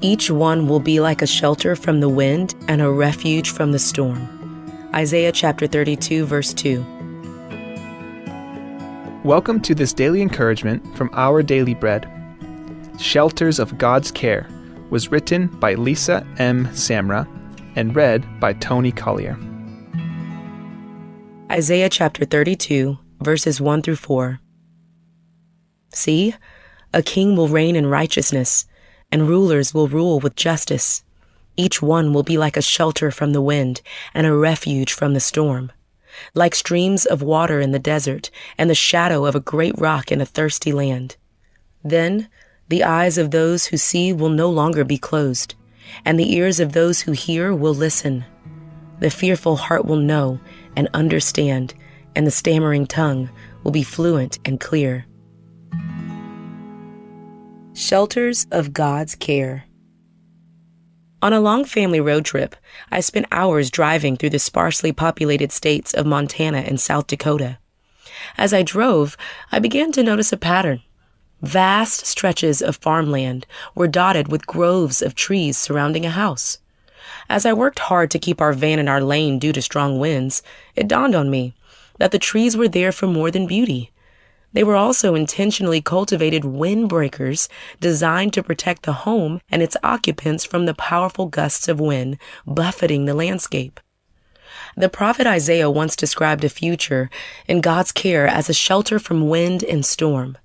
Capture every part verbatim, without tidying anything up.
Each one will be like a shelter from the wind and a refuge from the storm. Isaiah chapter thirty-two, verse two. Welcome to this daily encouragement from Our Daily Bread. Shelters of God's Care was written by Lisa M. Samra and read by Tony Collier. Isaiah chapter thirty-two, verses one through four. See, a king will reign in righteousness, and rulers will rule with justice. Each one will be like a shelter from the wind and a refuge from the storm, like streams of water in the desert and the shadow of a great rock in a thirsty land. Then the eyes of those who see will no longer be closed, and the ears of those who hear will listen. The fearful heart will know and understand, and the stammering tongue will be fluent and clear. Shelters of God's Care. On a long family road trip, I spent hours driving through the sparsely populated states of Montana and South Dakota. As I drove, I began to notice a pattern. Vast stretches of farmland were dotted with groves of trees surrounding a house. As I worked hard to keep our van in our lane due to strong winds, it dawned on me that the trees were there for more than beauty. They were also intentionally cultivated windbreakers designed to protect the home and its occupants from the powerful gusts of wind buffeting the landscape. The prophet Isaiah once described a future in God's care as a shelter from wind and storm.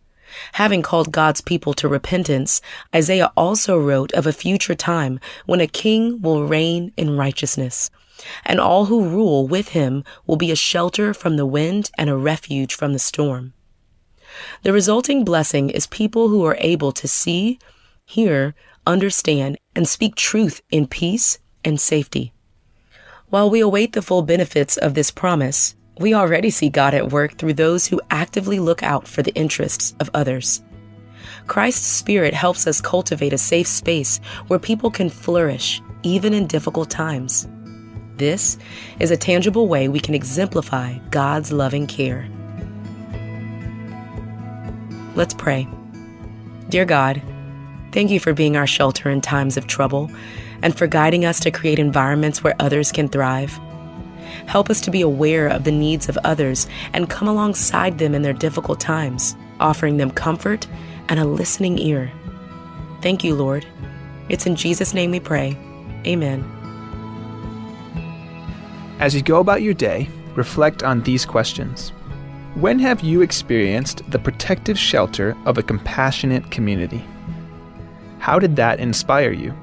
Having called God's people to repentance, Isaiah also wrote of a future time when a king will reign in righteousness, and all who rule with him will be a shelter from the wind and a refuge from the storm. The resulting blessing is people who are able to see, hear, understand, and speak truth in peace and safety. While we await the full benefits of this promise, we already see God at work through those who actively look out for the interests of others. Christ's Spirit helps us cultivate a safe space where people can flourish, even in difficult times. This is a tangible way we can exemplify God's loving care. Let's pray. Dear God, thank you for being our shelter in times of trouble and for guiding us to create environments where others can thrive. Help us to be aware of the needs of others and come alongside them in their difficult times, offering them comfort and a listening ear. Thank you, Lord. It's in Jesus' name we pray. Amen. As you go about your day, reflect on these questions. When have you experienced the protective shelter of a compassionate community? How did that inspire you?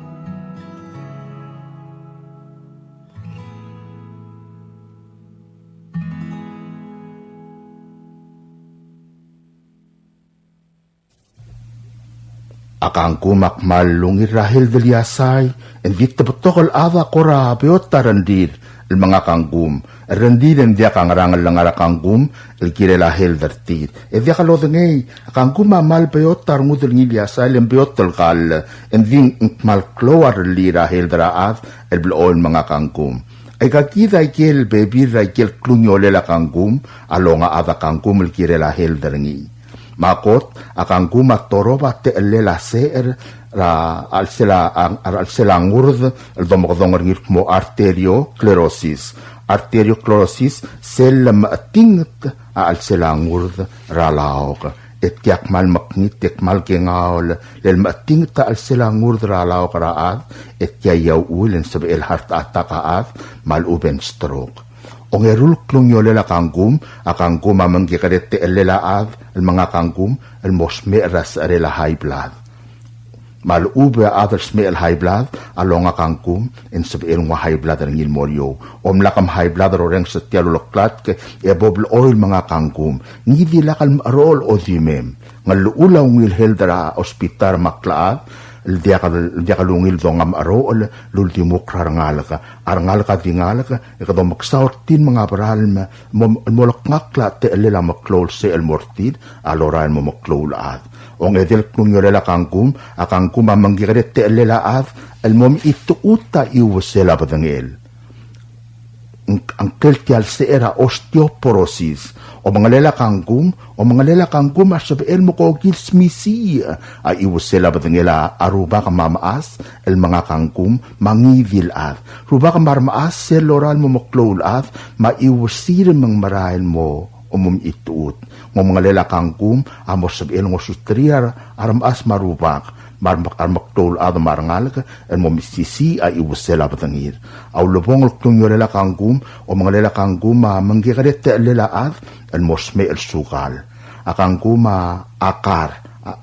A kangkum a kmal ungil er a health el iasai, e ng di te betok el chad a kora beot a rengrir el menga kangkum. Rengrir e ng diak a ngerang el ngar er a kangkum el kirel a health er tir. E diak lodengei, a kangkum a kmal beot a rengud el ngii el iasai, le ng beot el kall, e ng di ng kmal klou a rellii er a health er a chad el blechoel menga kangkum. Aika kid a ikel bebil er a ikel klungiolel a kangkum a longa a chad a kangkum el kirel a health er ngii. Me a kot, a kangkum a torob a techellel a secher er a chelsel a, a, a chelsel a ngurd el domekedong er ngii el kmo arteriosclerosis. Arteriosclerosis, sel lemechetinget a chelsel a ngurd er a laok. E tia kmal mekngit e kmal kengaol, le lemechetinget a chelsel a ngurd er a laok er a chad, e tia a uchul e ng sebechel heart attack a chad, me a lechub e ng stroke. Ongeru el klungiolel a kangkum, a kangkum a mengkekerei a techellel a chad el menga kangkum el mo smecher er a secherel a high blood. Me a lechub e a chad el smecher el high blood a longa kangkum e ng sebechel nguu a high blood er ngii el mo er eou. Omlak em high blood er a orrenges er tia el uleklatk e bo blechoel menga kangkum. Ngii di lak el mecherocher el odimem. Ng llechul a ungil health er a hospital me a klechad el diak, el diak lungil donga mecherocher el uldimukl er a rengalek. A rengalek a di ngalek e kede omeksau er tir me ng a beralm el mo, mo lekngakl a techellel a meklou el secher el mo er tir a lorael el mo meklou el chad. Ongedei el klungiolel a kangkum, a kangkum a mengkekerei a techellel a chad el mo mechitechut a chiuesel a bedengel. ng-, ngklel tia el secher a osteoporosis. Omengelel a kangkum, omengelel a kangkum a sebechel el mo kokil smisiich a chiusel a bedengel a rubak me a mechas el menga kangkum me a ngii di el chad. Rubak me a remechas sel lorael el mo meklou el chad me a chiusir me ng merael el mo omomechitechut. Ng omengelel a kangkum a mo sebechel el ngosuterir a remechas me a rubak me a remek-, a remeklou el chad me a rengalek el mo mesisiich a chiusel a bedengir. A ulebongel el klungiolel a kangkum, omengelel a kangkum a mengkekerei a techellel a chad el mo smecher el sukal. A kangkum a kar, a,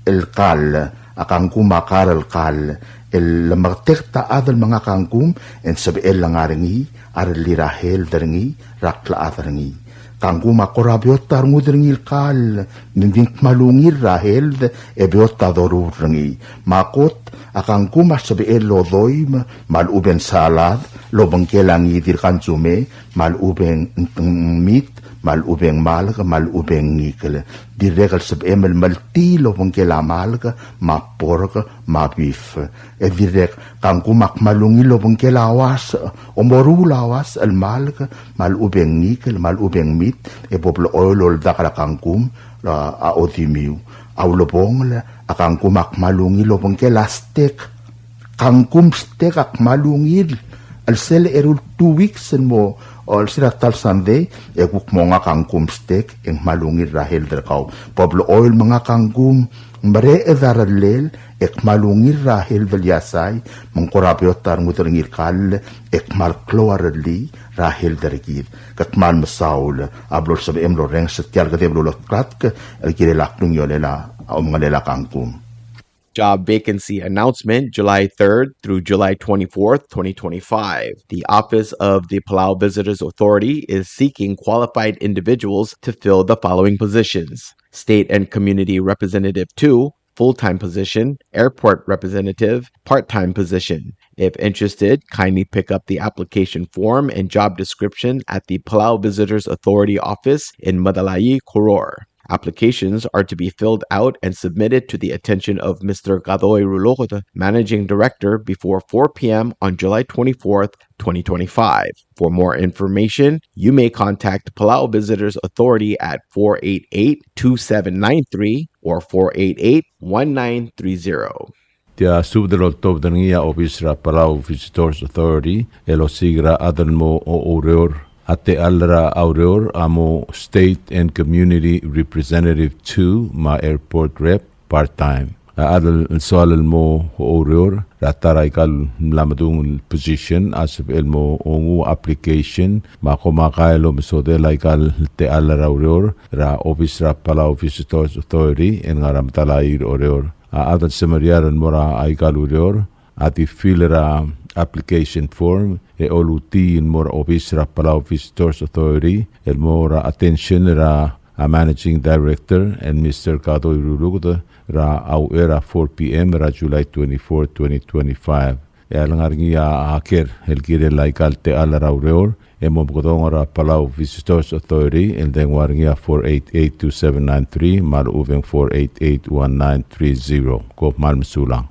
el kall, a kangkum a kar el kall, el lemeketeket a chad el menga kangkum, e ng sebechel el ngar er ngii a rellii er a health er ngii, er a klechad er ngii. Kangkum a kora beot a rengud er ngii el kall, me ng di ng kmal ungil er a health, e beot a doruul er ngii. Me a kot, a kangkum a sebechel el odoim, me a lechub e ng salad, el obengkel a ngii di el kansume, me a lechub e ng, ng mit, me a lechub e ng malk, me a lechub e ng ngikel. Dirrek el sebechem el meltii el obengkel a malk, me a pork, me a beef. E dirrek, kangkum a kmal ungil el obengkel a uasech, omoruul a uasech el malk, me a lechub e ng ngikel, me a lechub e ng mit, e bo blechoel oldak er a kangkum, a, a odimiu. A ulebongel, a kangkum a kmal ungil el obengkel a steak. Kangkum steak a kmal ungil, el sel eru el two weeks el mo, o el sel a ta el Sunday, e kuk mo menga kangkum steak, e ng kmal ungil er a health er kau. Bo blechoel menga kangkum, mereched a rellel, e kmal ungil er a health el iasai, me ng kora beot a rengud er ngii el kall, e kmal klou a rellii er a health er kid. Ke kmal mesaul a blo lsebechem el orrenges er tia el kedeb el uleklatk, el kirel a klungiolel a omengelel a kangkum. Job vacancy announcement, July third through July twenty-fourth, twenty twenty-five. The Office of the Palau Visitors Authority is seeking qualified individuals to fill the following positions: State and Community Representative two, full-time position, Airport Representative, part-time position. If interested, kindly pick up the application form and job description at the Palau Visitors Authority office in Medalaii, Koror. Applications are to be filled out and submitted to the attention of Mister Kadoi Ruluked, Managing Director, before four p.m. on July twenty-fourth, twenty twenty-five. For more information, you may contact Palau Visitors Authority at four eight eight, two seven nine three or four eight eight, one nine three zero. Tia subed el oltobed er ngii a obis er a Palau Visitors Authority el osiik er a chad el mo oureor. A techall er a ureor a mo State and Community Representative two me a Airport Rep part-time. A chad el soal el mo oureor er a ta er aika el mla medung el position a sebechel el mo nguu a application me a komakai el omesodel aika el techall er a ureor er a obis er a Palau Visitors Authority el ngar er a Medalaii er Oreor. A chad el semeriar el mo er aika el ureor a di fill er a application form e olutii el mo er a obis er a Palau Visitors Authority el mo er a attention er a, a Managing Director el Mister Kadoi Ruluked er a uchei er a four p.m. er a July twenty-fourth, twenty twenty-five. E a lengar er ngii a ker el kirel aika el techall er a ureor e mo mekedong er a Palau Visitors Authority el dengua er ngii a four eight eight two seven nine three me a lechub e ng four eight eight one nine three zero. Kom kmal mesulang.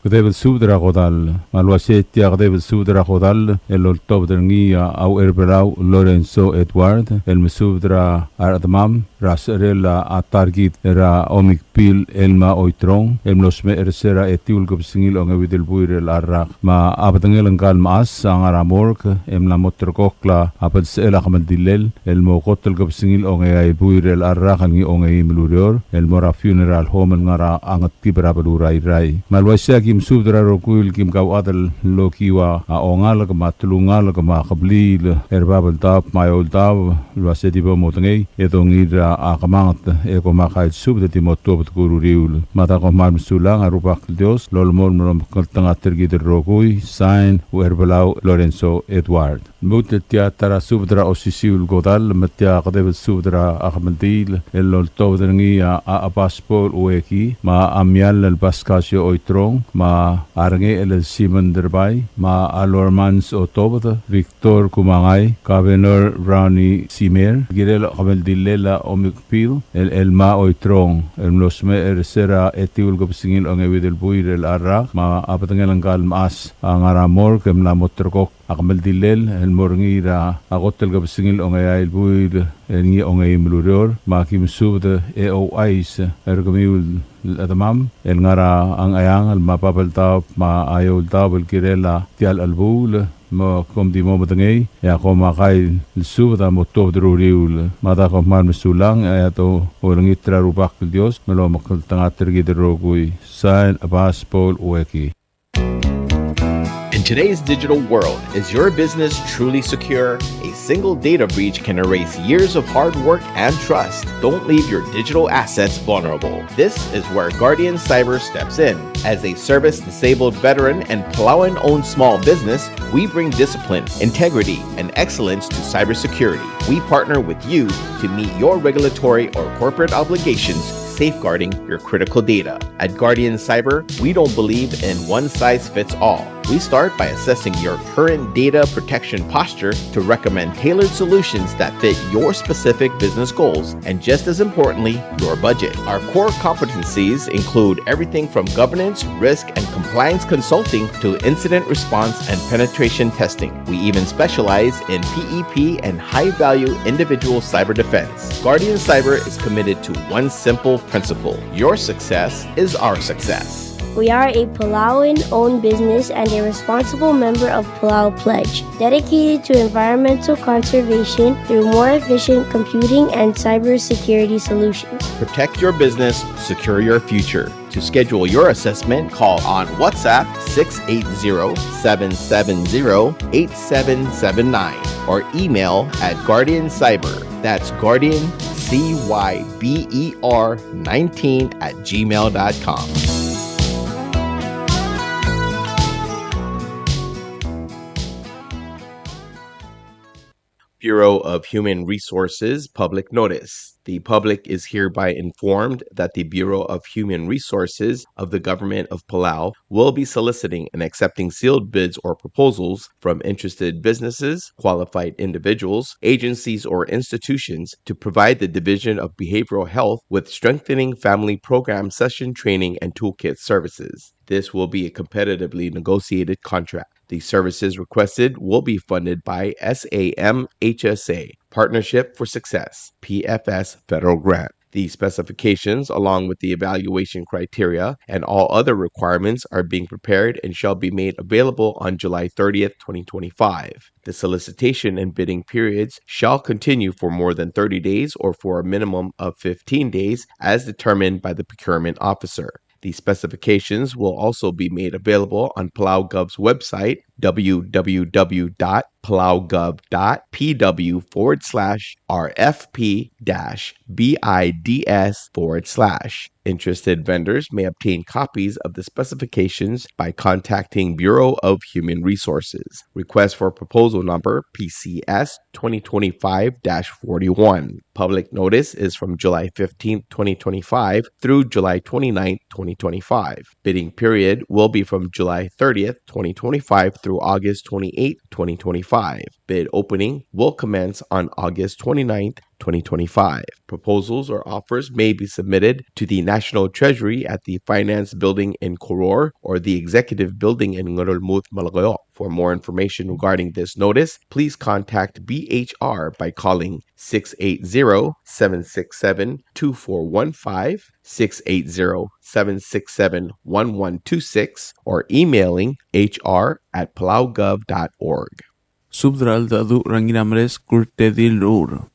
Kedeb el subed er a kodall. Me a le uaisei tia kedeb el subed er a kodall el oltobed er ngii a Ucherbelau Lorenzo Edward el mesubed er a rechedemam er a secherel a ta er kid er a Omikbil Elma Oiterong el mlo smecher er se er a etiu el kebesengil a ongeuid el buil er chelecha el rak. Me a bedengel ngka el mechas a ngar er a morgue e mla mo ulterekokl a belsechel a kemeldillel el mo kot el kebesengil a ongeai el buil er chelecha el rak el ngii a ongeim el ureor el mo er a funeral home el ngar er a Ngetkib er a beluu er a Irrai. Me a le uaisei a ki mesubed er a rokui el ki kauchad el okiu a ongalek me a telungalek me a kebliil er bab el daob me a eou el daob el uase di bo modengei e dongiil er a kemanget e komakai el subed e di mo tuobed er a kuk uriul. Me a da kom kmal mesulang, a Rubak el Dios a lolemolem el omekngeltengat er kid el rokui. Sign, Ucherbelau Lorenzo Edward. Lmuut el tia ta er a subed er a osisiu el kodall, me tia kedeb el subed er a kemeldiil el oltobed er ngii a Chebas Paul Ueki, me a Amial el Pascasio Oiterong, me a Rengechel el Simon Derbai, me a Lormans Otobed, Victor Kumangai, Governor Brownie Simer, kirel a kemeldillel a Omikbil el Elma Oiterong el mlo smecher er se er a etiu el kebesengil a ongeuid el buil er chelecha el rak, me a bedengel ngka el mechas a ngar er a morgue e mla mo ulterekokl a kemeldillel el mo er ngii er a kot el kebesengil a ongeai el buil el ngii a ongeim el ureor, me aki mesubed e ouchais er kemiu el chedemam el ngar er a Ngcheangel me a Babeldaob me a Eouldaob el kirel a tia el chelebuul, me kom di mo medengei, e a komakai el subed a mo tuobed er a uriul. Mada kom kmal mesulang, e a dolengit er a Rubak el Dios me lomekngeltengat er kid el rokui. Sain, Chebas Paul Ueki. In today's digital world, is your business truly secure? A single data breach can erase years of hard work and trust. Don't leave your digital assets vulnerable. This is where Guardian Cyber steps in. As a service-disabled veteran and Palauan-owned small business, we bring discipline, integrity, and excellence to cybersecurity. We partner with you to meet your regulatory or corporate obligations, safeguarding your critical data. At Guardian Cyber, we don't believe in one size fits all. We start by assessing your current data protection posture to recommend tailored solutions that fit your specific business goals and, just as importantly, your budget. Our core competencies include everything from governance, risk, and compliance consulting to incident response and penetration testing. We even specialize in P E P and high-value individual cyber defense. Guardian Cyber is committed to one simple principle: your success is our success. We are a Palauan-owned business and a responsible member of Palau Pledge, dedicated to environmental conservation through more efficient computing and cybersecurity solutions. Protect your business, secure your future. To schedule your assessment, call on WhatsApp six eight zero, seven seven zero, eight seven seven nine or email at Guardian Cyber. That's Guardian C Y B E R nineteen at gmail dot com. Bureau of Human Resources public notice. The public is hereby informed that the Bureau of Human Resources of the Government of Palau will be soliciting and accepting sealed bids or proposals from interested businesses, qualified individuals, agencies, or institutions to provide the Division of Behavioral Health with strengthening family program session training and toolkit services. This will be a competitively negotiated contract. The services requested will be funded by SAMHSA, Partnership for Success, P F S federal grant. The specifications, along with the evaluation criteria and all other requirements, are being prepared and shall be made available on July thirtieth, twenty twenty-five. The solicitation and bidding periods shall continue for more than thirty days or for a minimum of fifteen days as determined by the procurement officer. The specifications will also be made available on PalauGov's website, www dot palaugov dot pw forward slash rfp dash bids forward slash. Interested vendors may obtain copies of the specifications by contacting Bureau of Human Resources. Request for proposal number P C S twenty twenty-five dash forty-one. Public notice is from July fifteenth, twenty twenty-five through July twenty-ninth, twenty twenty-five. Bidding period will be from July thirtieth, twenty twenty-five through August twenty-eighth, twenty twenty-five. Bid opening will commence on August twenty-ninth, twenty twenty-five. Proposals or offers may be submitted to the National Treasury at the Finance Building in Koror or the Executive Building in Ngerulmud, Melekeok. For more information regarding this notice, please contact B H R by calling six eight zero, seven six seven, two four one five, six eight zero, seven six seven, one one two six, or emailing H R at palaugov dot org. Subed er a cheldecheduch er a Ngirameres Kurt Tedil Rechucher.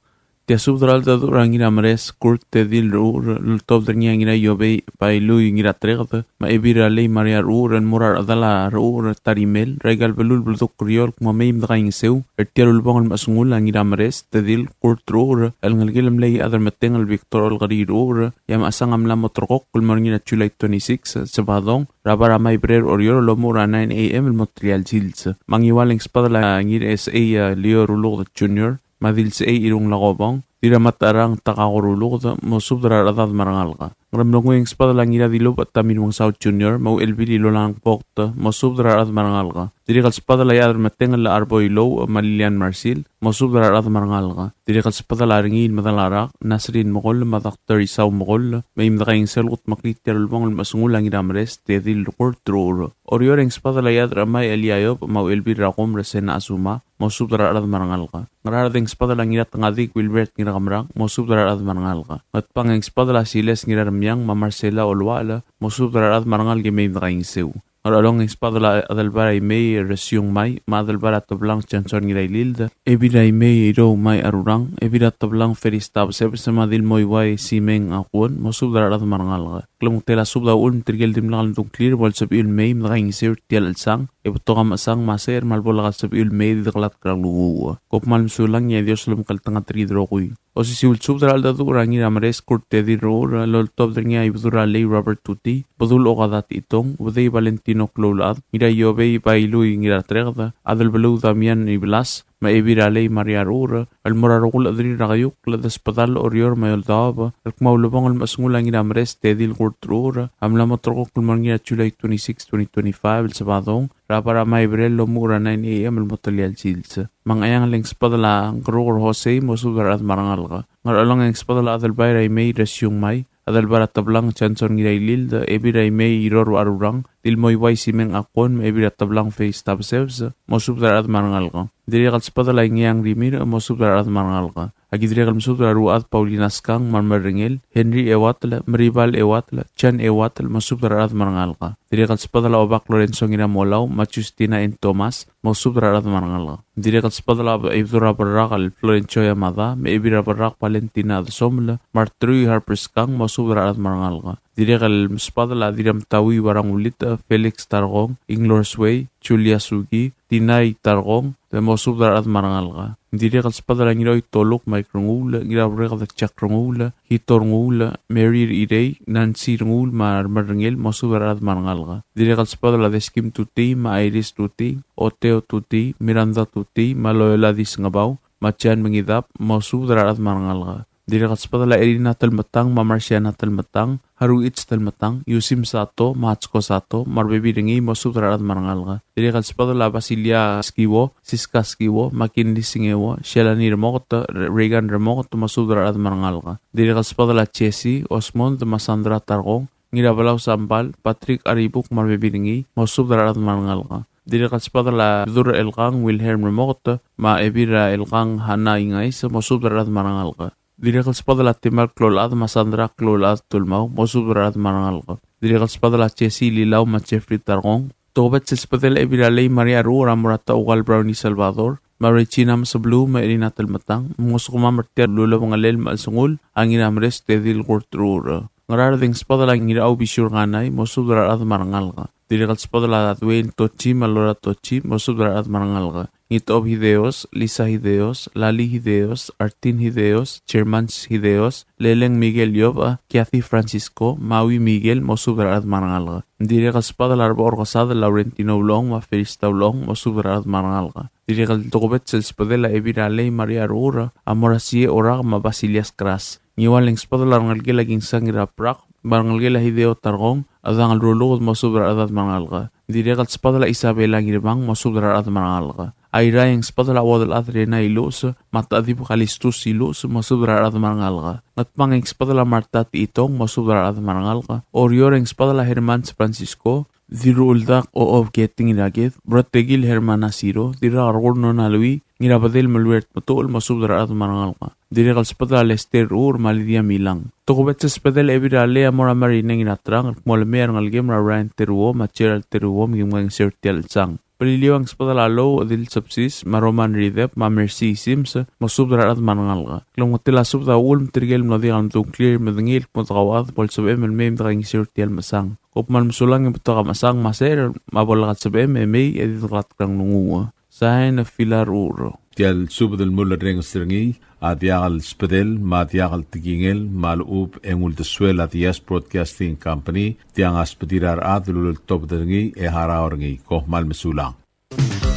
Tia subed er a cheldecheduch er a Ngirameres Kurt Tedil Rechucher el oltobed er ngii a Ngiraiobei Bailui Ngiratreked me a Ebil er a Lei Maria Rechucher el mo er a rechedal a Rechucher Tarimel er aika el beluu el beldukl er eou el kmo mei me dekaingeseu er tia el ulebongel el mechesengul a Ngirameres Tedil Kurt Rechucher el ngelekel mlei Adermeteng el Victor Olkeriil Rechucher, e a mechesang a mla mo terrekokl el mo er ngii er a July twenty-six, Sebadong, er a bar a Maibrel er Oreor el omuchel er a nine A M el mo er tia el sils. Me a Ngiwal e ng sbedel a Ngirchesechei a Leo Ruluked Junior, me a Dilsechei Irung Lakobong, Dirramatecharang Takako Ruluked, mosubed er a rechedad me a rengalek. Ngeremlengui e ng sbedel a Ngiradilubech Tommy Remengesau Junior, me a Uchelbil Ilolang Vogt, mosubed er a rechedad me a rengalek. Dirrek el sbedel a Iechad er a Metengel el Arboi Louch, me a Lilian Marsil, mosubed er a rechedad me a rengalek. Dirrek el sbedel a Rengiil Medalarak, Nasrin Mekoll, me a Doctor Isau Mekoll, me mei me dekaingeseu el kudmeklii tia el ulebongel el mechesengul a Ngirameres Tedil Kurt Ruchur. Oreor e ng sbedel a Iechad er a Chemai Elia Iyob, me a Uchelbil er a Kumer Sena Asuma, mosubed er a rechedad me a rengalek. Ngaraard e ng sbedel a Ngiratngadik Wilbert Ngirakemerang, mosubed er a rechedad me a rengalek. Ngatpang e ng sbedel a Siles Ngiraremiang, me a Marcela Oluachel, mosubed er a rechedad me a rengalek e mei me dekaingeseu. Ngerchelong e ng sbedel a Adelbai er a Imei Resiung Mai, me a Adelbai er a Teblang Johnson Ngirailild, Ebil er a Imei Irou Mai Arurang, Ebil er a Teblang Felista Besebes, me a Dilmoiuai Simeng Akuon, mosubed er a rechedad me a rengalek. Klemengetel a subed a uchul me tirke el dimlak lemdung a ngklir bo lsebechiu el mei me dekaingeseu er tia el chelsang, e betok a mechesang me a secher me a lebo lak a lsebechiu el mei e di dekelatk er a nglunguuch. Kom kmal mesulang e a Dios lomekngeltengat er kid el rokui. Osisiu el subed er a cheldecheduch er a Ngirameres Kurt Teddy Ruchur el oltobed er ngii a Ibedul er a Lei Robert Tuti, Bedul Okada Techitong, Ubedei Valentino Kloulechad, Ngiraiobei Bailui Ngiratereked, Adelbeluu Damian Ibelas, me a Ebil er a Lei Maria Ruchur, el mo er a rokui el chederir er a Keiukl, Desbedall, Oreor me a Eouldaob, el kmo a ulebongel el mechesengul a Ngirameres Teddy el Kurt Ruchur a mla mo terrekokl el mo er ngii er a July twenty-six, twenty twenty-five, el Sabadong, er a bar er a Maiberel el omuchel er a nine A M el mo telia el sils. Me a Ngcheangel e ng sbedel a Ngeruker Jose, mosubed er a rechedad me a rengalek. Ngerchelong e ng sbedel a Adelbai er a Imei Resiung Mai, Adelbai er a Teblang Johnson Ngirailild, Ebil er a Imei Iror Arurang, Dilmoiuai Simeng Akuon, me a Ebil er a Teblang Felista Besebes, mosubed er a rechedad me a rengalek. Dirrek el sbedel a Ingeang Rimirch, mosubed er a rechedad me a rengalek. Aki dirrek el mesubed er a Ruchad Paulina Skang, me a Remerengel, Henry Ewatel, Meribal Ewatel, Jan Ewatel, mosubed er a rechedad me a rengalek. Dirrek el sbedel a Obak Lorenzo Ngiramolau, me a Justina N. Thomas, mosubed er a rechedad me a rengalek. Dirrek el sbedel a Ibedul er a Berrak el Florencio Yamada, me a Ebil er a Berrak Valentina Desomel, me a Artrui Harper Skang, mosubed er a rechedad me a rengalek. Dirrek el sbedel a Dirramtaui Barangulit, Felix Tarkong, Inglor Suei, Julia Suki, Tinai Tarkong, e mosubed er a rechedad me a rengalek. Dirrek el sbedel a Ngiroi Toluk Mike Renguul, Ngiraberreked Jack Renguul, Hito Renguul, Mary Irei, Nancy Renguul, me a Remerengel, mosubed er a rechedad me a rengalek. Dirrek el sbedel a Deskim Tuti, me a Iris Tuti, Oteo Tuti, Miranda Tuti, me a Loela Disngebau, me a Jan Mengidab, mosubed er a rechedad me a rengalek. Dirrek el sbedel a Erina Telmetang, me a Marciana Telmetang, Haruich Telmetang, Yusim Sato, me a Hatsko Sato, me a rebebil er ngii, mosubed er a rechedad me a rengalek. Dirrek el sbedel a Basilia Skiwo, Siska Skiwo, McKinley Singeo, Shelani Remoket, Re-, Reagan Remoket, mosubed er a rechedad me a rengalek. Dirrek el sbedel a Jesse, Osmond, me a Sandra Tarkong, Ngirabelau Sambal, Patrick Aribuk, me a rebebil er ngii, mosubed er a rechedad me a rengalek. Dirrek el sbedel a Dur Elkang, Wilhelm Remoket, me a Ebil er a Elkang, Hana Ingais, mosubed er a rechedad me a rengalek. Dirrek el sbedel a Timal Kloulechad me a Sandra Kloulechad Tulmau, mosubed er a rechedad me a rengalek. Dirrek el sbedel a Jesse Lilau me a Jeffrey Tarkong. Tokubets el sbedel a Ebil er a Lei Maria Ruchur a mo er a Taukal Brownie Salvador, me a Regina Mesebeluu me a Erina Telmetang, mngosukemam er tia el ulebengelel el mechesengul a Ngirameres Teddy el Kurt Ruchur. Ngaraard e ng sbedel a Ngirachau Bisiu er Kanai, mosubed er a rechedad me a rengalek. Dirrek el sbedel a Dwayne Tochi me a Laura Tochi, mosubed er a rechedad me a rengalek. Ngitob Hideos, Lisa Hideos, Lali Hideos, Artin Hideos, Germans Hideos, Leleng Miguel Yob, Kathy Francisco, Maui Miguel, mosubed er a rechedad me a rengalek. Dirrek el sbedel a Rebechor Kesadel Laurentino Ulechong me a Felista Ulechong, mosubed er a rechedad me a rengalek. Dirrek el tokubets el sbedel a Ebil er a Lei Maria Ruchur a mo er a Siech Orak me a Basilias Kras. Ngiual e ng sbedel a rengelekel a Kingsang Ngiraprak, me a rengelekel a Hideo Tarkong, a Dang el Ruluked, mosubed er a rechedad me a rengalek. Dirrek el sbedel a Isabela Ngirmang, mosubed er a rechedad me a rengalek. Airai e ng sbedel a Uodelchad Rena Iluches, me a Techedib Kalistus Iluches, mosubed er a rechedad me a rengalek. Ngatpang e ng sbedel a Marta Techitong, mosubed er a rechedad me a rengalek. Oreor e ng sbedel a Hermans Francisco, Dirruuldak Ochob Keting Iraked, Brotekil Hermana Siro, Dirrakerkur Nona Lui, Ngirabedel Meluert Metuchel, mosubed er a rechedad me a rengalek. Dirrek el sbedel a Lester Ruchur me a Lydia Milang. Tokubets el sbedel a Ebil er a Lei a mo er a Marineng Iraterang, el kmo le mei a rengelekem er a Ryan Teruo me a Gerald Teruo, me kim kaingeseu er tia el chelsang. Beliliou e ng sbedel a Lou Odil Sepsis, me a Roman Ridep, me a Mercy Sims, mosubed er a rechedad me a rengalek. Klemengetel a subed a uchul me tirke el mlo diak el mdung a ngklir el medengei el kmo dekauchad bo lsebechem el mei me dekaingeseu er tia el mechesang. Kom kmal mesulang e betok a mechesang me a secher me a bo lak lsebechem e mei e di dekelatk er a nglunguuch. Sain a Filar Ur. Tia el subed el mulerrenges er ngii a diak el sbedel me a diak el tekingel me a lechub e ng uldesuel a Diaz Broadcasting Company, tiang a sbedir a rechad el uleltobed er ngii e harau er ngii. Kom kmal mesulang.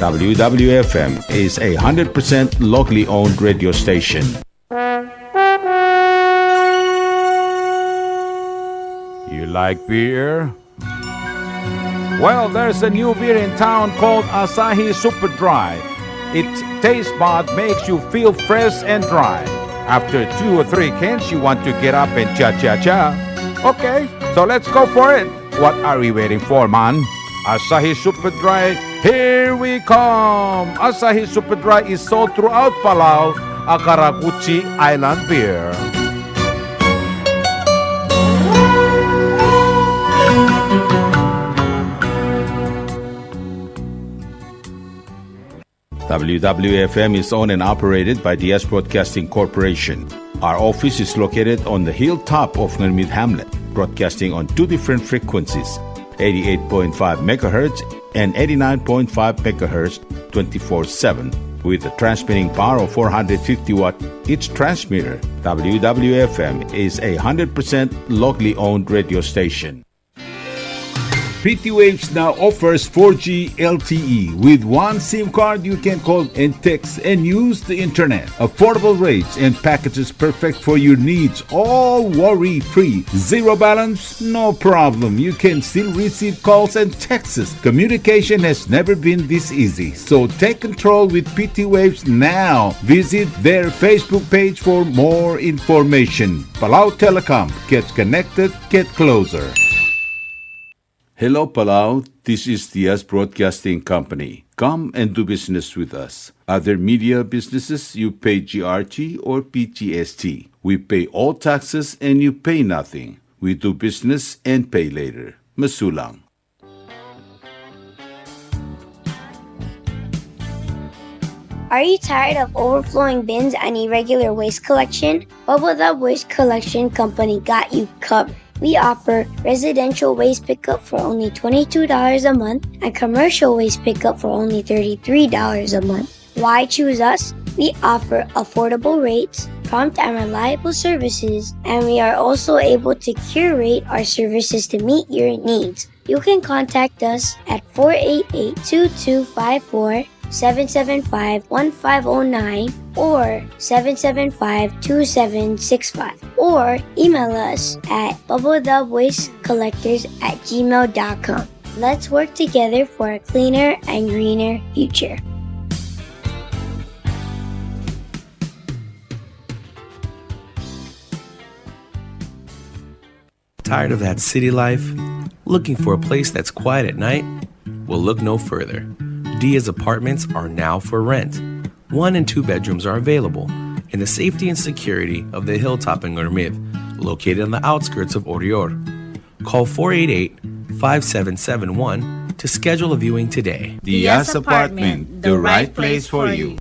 W W F M is a hundred percent locally owned radio station. You like beer? Well, there's a new beer in town called Asahi Super Dry. Its taste bud makes you feel fresh and dry. After two or three cans, you want to get up and cha-cha-cha. Okay, so let's go for it. What are we waiting for, man? Asahi Super Dry, here we come! Asahi Super Dry is sold throughout Palau, a karakuchi island beer. W W F M is owned and operated by Diaz Broadcasting Corporation. Our office is located on the hilltop of Ngermid Hamlet, broadcasting on two different frequencies, eighty-eight point five megahertz and eighty-nine point five megahertz, twenty-four seven, with a transmitting power of four hundred fifty watt each transmitter. W W F M is a hundred percent locally owned radio station. P T Waves now offers four G L T E. With one SIM card, you can call and text and use the internet. Affordable rates and packages perfect for your needs, all worry-free. Zero balance? No problem. You can still receive calls and texts. Communication has never been this easy. So take control with P T Waves now. Visit their Facebook page for more information. Palau Telecom. Get connected, get closer. Hello, Palau. This is Diaz Broadcasting Company. Come and do business with us. Other media businesses, you pay G R T or P G S T. We pay all taxes and you pay nothing. We do business and pay later. Mesulang. Are you tired of overflowing bins and irregular waste collection? Babeldaob Waste Collection Company got you covered. We offer residential waste pickup for only twenty-two dollars a month and commercial waste pickup for only thirty-three dollars a month. Why choose us? We offer affordable rates, prompt and reliable services, and we are also able to curate our services to meet your needs. You can contact us at four eight eight, two two five four, seven seven five, one five oh nine, or seven seven five, two seven six five, or email us at babeldaobwastecollectors at gmail dot com. Let's work together for a cleaner and greener future. Tired of that city life? Looking for a place that's quiet at night? Well, look no further. Diaz Apartments are now for rent. One and two bedrooms are available in the safety and security of the hilltop in Ngermid, located on the outskirts of Oreor. Call four eight eight, five seven seven one to schedule a viewing today. Diaz Apartment, the right place for you.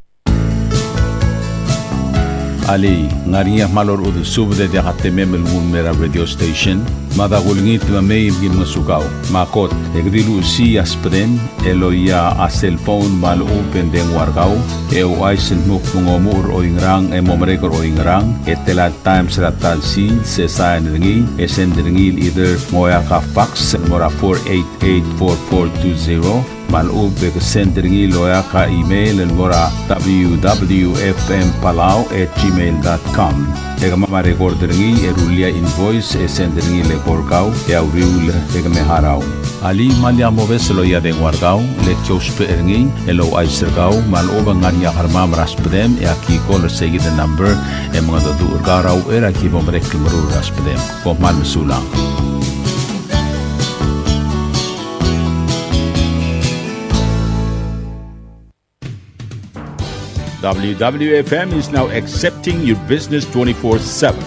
Alii, ng ngar er ngii a kmal orechudel subed e diak a temem el nguu el mei er a radio station? Mada kulengit me mei me ki ngosukau. Me a kot, e ke di luchesii a subedem el oia a cell phone me a lechub e ng dengua er kau, e ouchais el dmu kmo ng omuchel er oingerang e mo merek er oingerang, e tela el times er a ta el sils, e sain er ngii, e send er ngii el either ng oeak a fax el mo er a four eight eight four four two zero, me a lechub e ke send er ngii el oeak a email el mo er a W W F M Palau at gmail dot com. E kemam a record er ngii e rullii a invoice e send er ngii el eko er kau e a uriul e ke me harau. Alii, me lak mobes el oia dengua er kau, le ki ousbech er ngii el ouchais er kau me a lechub e ng ngar er ngii a kermam er a subedem e aki call er seikid el number e mengedecheduch er kau er a uchei er a ki bo merek el meruul er a subedem. Kom kmal mesulang. W W F M is now accepting your business twenty-four seven.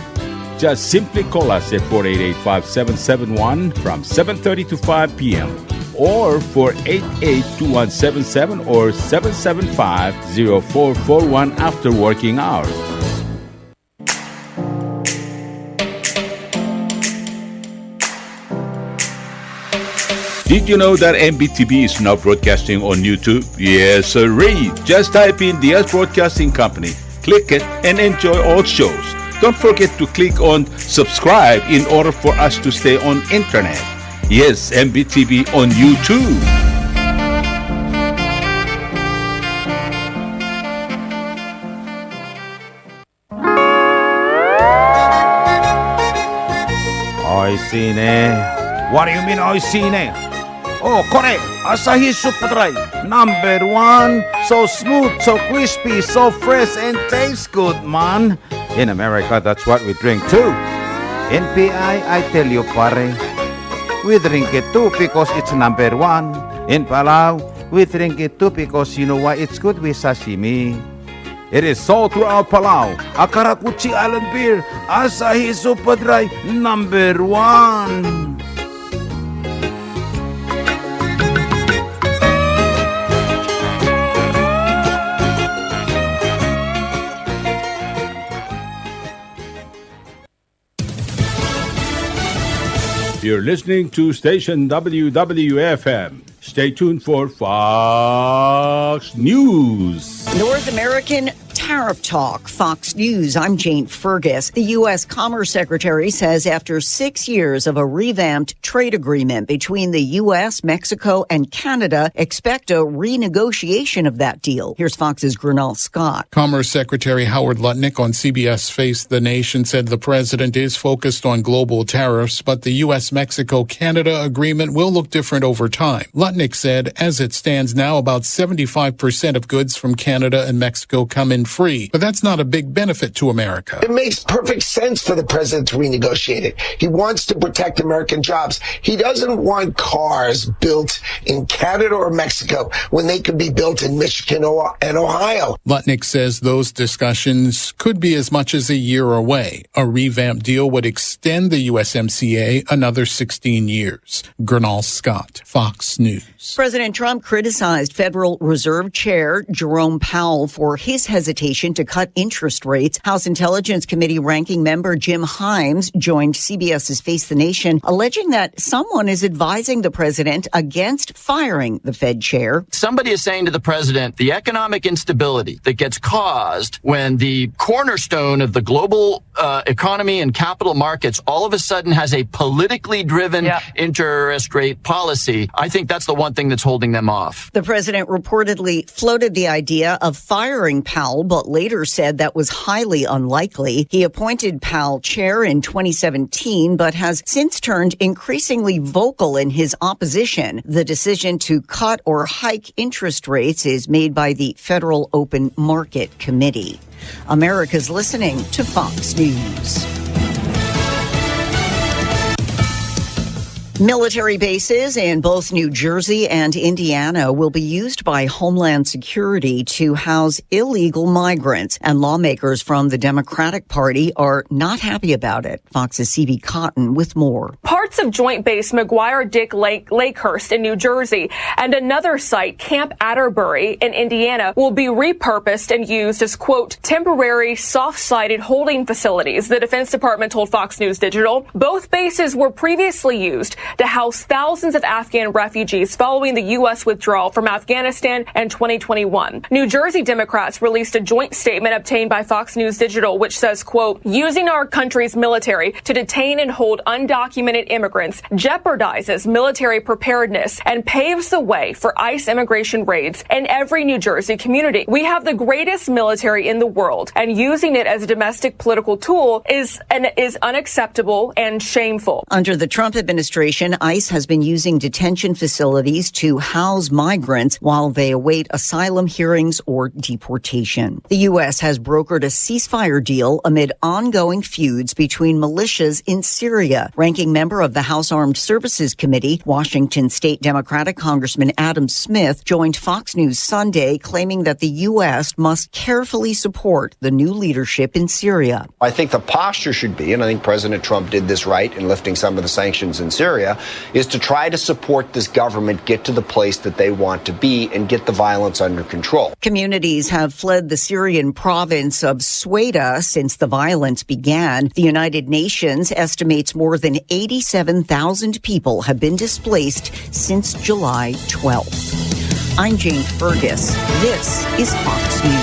Just simply call us at four eight eight, five seven seven one from seven thirty to five p m, or four eight eight, two one seven seven or seven seven five, zero four four one after working hours. Did you know that M B T V is now broadcasting on YouTube? Yes, sirree. Just type in Diaz Broadcasting Company, click it, and enjoy all shows. Don't forget to click on subscribe in order for us to stay on internet. Yes, M B T V on YouTube. Oishii ne. What do you mean, oishii ne? Oh, kore, Asahi Super Dry, number one. So smooth, so crispy, so fresh, and tastes good, man. In America, that's what we drink too. In P I, I tell you, pare, we drink it too because it's number one. In Palau, we drink it too because you know why? It's good with sashimi. It is sold throughout Palau. A karakuchi island beer, Asahi Super Dry, number one. You're listening to station W W F M. Stay tuned for Fox News. North American tariff talk. Fox News, I'm Jane Fergus. The U S Commerce Secretary says after six years of a revamped trade agreement between the U S, Mexico, and Canada, expect a renegotiation of that deal. Here's Fox's Gurnal Scott. Commerce Secretary Howard Lutnick on C B S Face the Nation said the president is focused on global tariffs, but the U S Mexico Canada agreement will look different over time. Lutnick said, as it stands now, about seventy-five percent of goods from Canada and Mexico come in free, but that's not a big benefit to America. It makes perfect sense for the president to renegotiate it. He wants to protect American jobs. He doesn't want cars built in Canada or Mexico when they could be built in Michigan or, and Ohio. Lutnick says those discussions could be as much as a year away. A revamped deal would extend the U S M C A another sixteen years. Gurnal Scott, Fox News. President Trump criticized Federal Reserve Chair Jerome Powell for his hesitation to cut interest rates. House Intelligence Committee Ranking Member Jim Himes joined CBS's Face the Nation, alleging that someone is advising the president against firing the Fed chair. Somebody is saying to the president, the economic instability that gets caused when the cornerstone of the global, uh, economy and capital markets all of a sudden has a politically driven, yeah, interest rate policy, I think that's the one thing that's holding them off. The president reportedly floated the idea of firing Powell, but later said that was highly unlikely. He appointed Powell chair in twenty seventeen, but has since turned increasingly vocal in his opposition. The decision to cut or hike interest rates is made by the Federal Open Market Committee. America's listening to Fox News. Military bases in both New Jersey and Indiana will be used by Homeland Security to house illegal migrants, and lawmakers from the Democratic Party are not happy about it. Fox's C B Cotton with more. Parts of Joint Base McGuire-Dix Lake, Lakehurst in New Jersey and another site, Camp Atterbury in Indiana, will be repurposed and used as, quote, temporary soft-sided holding facilities, the Defense Department told Fox News Digital. Both bases were previously used to house thousands of Afghan refugees following the U S withdrawal from Afghanistan in twenty twenty-one. New Jersey Democrats released a joint statement obtained by Fox News Digital, which says, quote, using our country's military to detain and hold undocumented immigrants jeopardizes military preparedness and paves the way for ICE immigration raids in every New Jersey community. We have the greatest military in the world, and using it as a domestic political tool is an, is unacceptable and shameful. Under the Trump administration, ICE has been using detention facilities to house migrants while they await asylum hearings or deportation. The U S has brokered a ceasefire deal amid ongoing feuds between militias in Syria. Ranking member of the House Armed Services Committee, Washington State Democratic Congressman Adam Smith, joined Fox News Sunday, claiming that the U S must carefully support the new leadership in Syria. I think the posture should be, and I think President Trump did this right in lifting some of the sanctions in Syria, is to try to support this government get to the place that they want to be and get the violence under control. Communities have fled the Syrian province of Sweda since the violence began. The United Nations estimates more than eighty-seven thousand people have been displaced since July twelfth. I'm Jane Fergus. This is Fox News.